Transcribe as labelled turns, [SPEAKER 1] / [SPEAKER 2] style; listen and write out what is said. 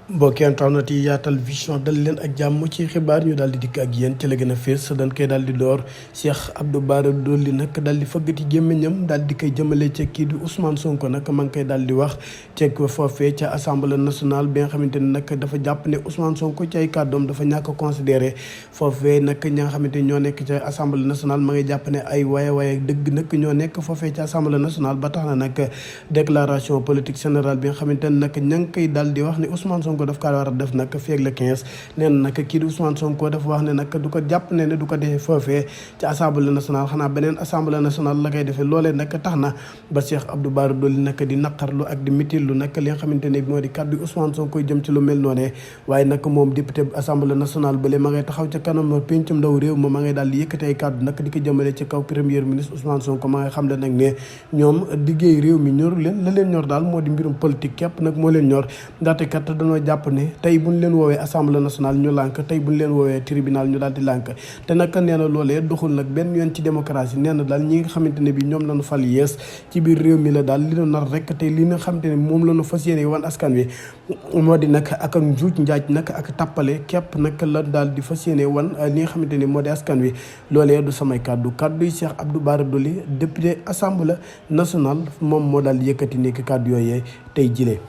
[SPEAKER 1] mbokki internet yi Yaatal Vision dal leen ak jàmm ci xibaar ñu daal di dikk ak yéen ci la gën a fees dañ koy daal di door Cheikh Abdou Bara Dolly nag daal di fëggati gémmiñam daal di koy jëmale ca kii di Ousmane Sonko nag ma ngi koy daal di wax ceeg foofee ca assemblée nationale bi nga xamante ne nag dafa jàpp ne Ousmane Sonko ci ay kàddoom dafa ñàkk a considéré foofee nag ñi nga xamante ni ñoo nekk ca assemblée nationale ma ngi jàpp ne ay waaye dëgg nag ñoo nekk foofee ca assemblée nationale ba tax na nag déclaration politique générale bi nga xamante ne nag ña ngi koy daal di wax ne Ousmane Sonko daf kaa war a def nag fii ak le 15 nee na nag kii di Ousmane Sonko dafa wax ne nag du ko jàpp ne du ko defee foofee ci assemblée nationale xanaa beneen assemblée nationale la koy defee loolee nag tax na ba Cheikh Abdou Bara Dolly nag di naqarlu ak di mitillu nag li nga xamante ne moo di kàddu Ousmane Sonko jëm ci lu mel noonee waaye nag moom député assemblée nationale bële ma ngay taxaw ca kanam pencum ndaw réew ma ngay daal di yëkkati ay kàddu nag di ko jëmale ci kaw premier ministre Ousmane Sonko ma ngay xam le nag ne ñoom liggéey réew mi ñor leen la leen ñor daal moo di mbirum politique képp nag moo leen ñor ndaxte kat dañoo jàpp ne tey buñ leen woowee assemblée nationale ñu lànk tey buñ leen woowee tribunal ñu daal di lànk te nag nee na loolee doxul nag benn yoon ci démocratie nee na daal ñi nga xamante ne bi ñoom lañu fal yees ci biir réew mi la daal li ñu nar rek tey li nga xamante ne moom lañu fas yéene wan askan wi moo di nag ak njuuj njaaj nag ak tàppale képp nag la daal di fas yéene wan li nga xamante ni moo di askan wi loolee du samay kàddu yi Cheikh Abdou Bara Dolly député assemblée nationale moom moo daal di yëkkati nekk kàddu yooyee tey jile